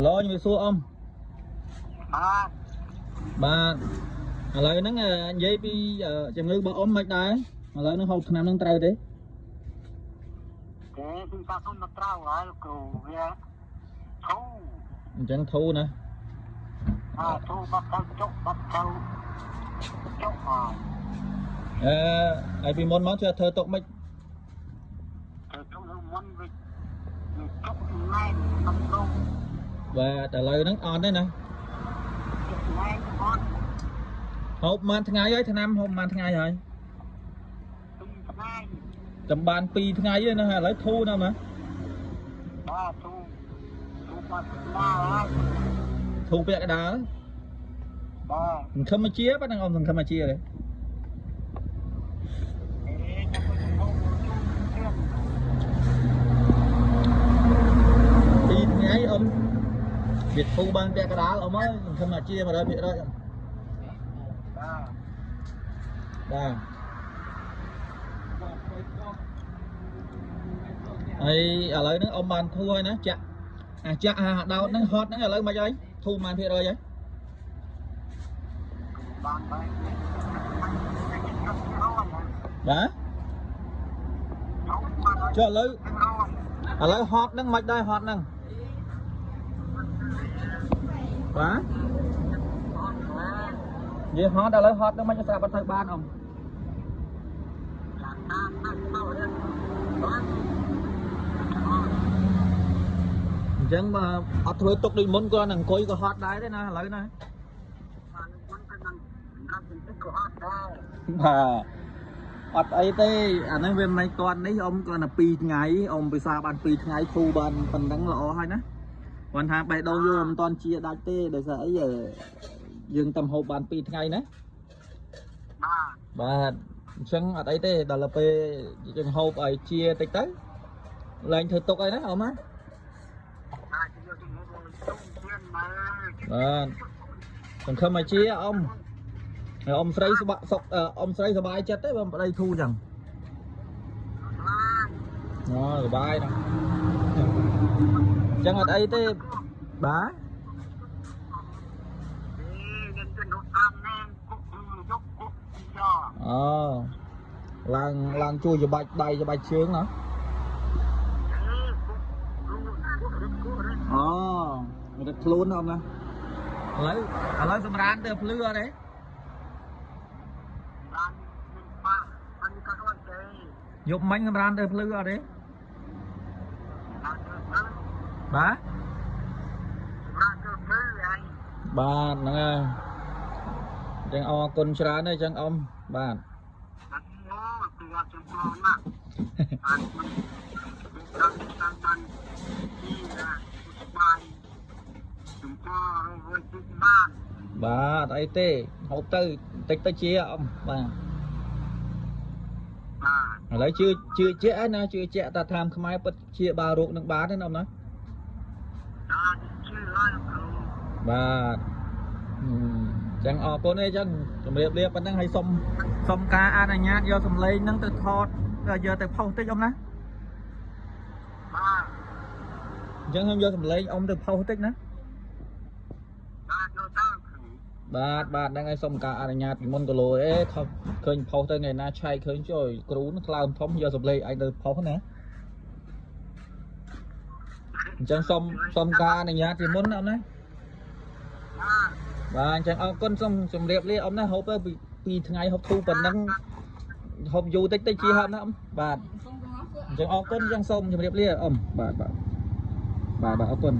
ឡូជំរាបសួរអ៊ំ បាទ បាទឥឡូវហ្នឹងនិយាយពីជំងឺរបស់អ៊ំមិនដែរឥឡូវហ្នឹងហូបថ្នាំហ្នឹងត្រូវទេ ទេពីតាសុំមកត្រូវហើយលោកគ្រូវាធូរ អញ្ចឹងធូរណា អាធូរបាត់ទៅចុកបាត់ទៅចុកហើយ អឺហើយពីមុនមកជឿធ្វើទុកមិន ទៅចុកនៅមុនវាវាចុកណែនក្នុងដង បាទឥឡូវហ្នឹងអត់ទេណា ចុកណែនអត់ ហូបប៉ុន្មានថ្ងៃហើយថ្នាំហូបប៉ុន្មានថ្ងៃហើយ ពីថ្ងៃ ចាំបាន2ថ្ងៃទេណាឥឡូវធូរណាស់ណា បាទធូរធូរបាត់ណាហើយ ធូរពាក់កណ្ដាល បាទ សង្ឃឹមមកជាប៉ុណ្ណឹងអ៊ំសង្ឃឹមមកជាទេ អេទៅទៅធូរជុំទៀត 2ថ្ងៃអ៊ំវាធូរបានពាក់កណ្ដាលអ៊ំអើយសង្ឃឹមមកជា100%អ៊ំ បាទ បាទហើយឥឡូវហ្នឹងអ៊ំបានធូរហើយណាចាក់អាចាក់អាដោតហ្នឹងហត់ហ្នឹងឥឡូវមិនហើយធូរប៉ុន្មានភាគរយហើយ បានបែបនេះចុករយ បាទ ចុកបានហើយ ចុះឥឡូវ រយ ឥឡូវហត់ហ្នឹងមិនដែរហត់ហ្នឹងបាទនិយាយហត់ឥឡូវហត់ហ្នឹងមិនស្រាប់អត់ទៅបានអ៊ំអញ្ចឹងបើអត់ធ្វើទុកដូចមុនគាត់នឹងអង្គុយក៏ហត់ដែរទេណាឥឡូវណាបាទអត់អីទេអាហ្នឹងវាមិនទាន់នេះអ៊ំគាត់តែ2ថ្ងៃអ៊ំពិសាបាន2ថ្ងៃធូរបានប៉ុណ្ណឹងល្អហើយណាគាត់ថាបេះដូងយើងមិនទាន់ជាដាច់ទេដោយសារអីយើងតំហូបបាន2ថ្ងៃណាបាទអញ្ចឹងអត់អីទេដល់ទៅពេលយើងហូបឲ្យជាតិចទៅឡើងធ្វើទុកអីណាអ៊ំណាបាទសង្ឃឹមឲ្យជាអ៊ំហើយអ៊ំស្រីសប្បាយសុខអ៊ំស្រីសប្បាយចិត្តទេបើប្តីធូរចឹងអូសប្បាយណាស់អញ្ចឹងអត់អីទេបាទអូឡើងឡើងជួយច្បាច់ដៃច្បាច់ជើងណាអូរត់ខ្លួនណាអ៊ំណាឥឡូវសម្រានទៅភ្លឺអត់ទេយប់មិញសម្រានទៅភ្លឺអត់ទេបាទបាទហ្នឹងហើយអញ្ចឹងអរគុណច្រើនហើយអញ្ចឹងអ៊ំបាទ បាទអត់អីទេហូបទៅតិចទៅជាអ៊ំបាទឥឡូវជឿជឿជាក់ហើយណាជឿជាក់តាតាមខ្មែរពិតជាបារោគនឹងបានទេណាអ៊ំណាបាទអញ្ចឹងអរគុណទេអញ្ចឹងជម្រាបលាប៉ុណ្ណឹងហើយសុំសុំការអនុញ្ញាតយកសម្លេងហ្នឹងទៅថតយកទៅផុសតិចអ៊ំណាអញ្ចឹងខ្ញុំយកសម្លេងអ៊ំទៅផុសតិចណាបាទបាទហ្នឹងហើយសុំការអនុញ្ញាតពីមុនគីឡូអេខំឃើញផុសទៅថ្ងៃណាឆែកឃើញជួយគ្រូនឹងថ្លើមធំយកសម្លេងឯងទៅផុសណាអញ្ចឹងសុំសុំការអនុញ្ញាតពីមុនណាអ៊ំណាបាទអញ្ចឹងអរគុណសូមជម្រាបលាអ៊ំណាហូបទៅពីរថ្ងៃហូបធូរប៉ុណ្ណឹងហូបយូរតិចតិចជាហូបណាអ៊ំបាទអញ្ចឹងអរគុណអញ្ចឹងសូមជម្រាបលាអ៊ំបាទបាទបាទបាទអរគុណ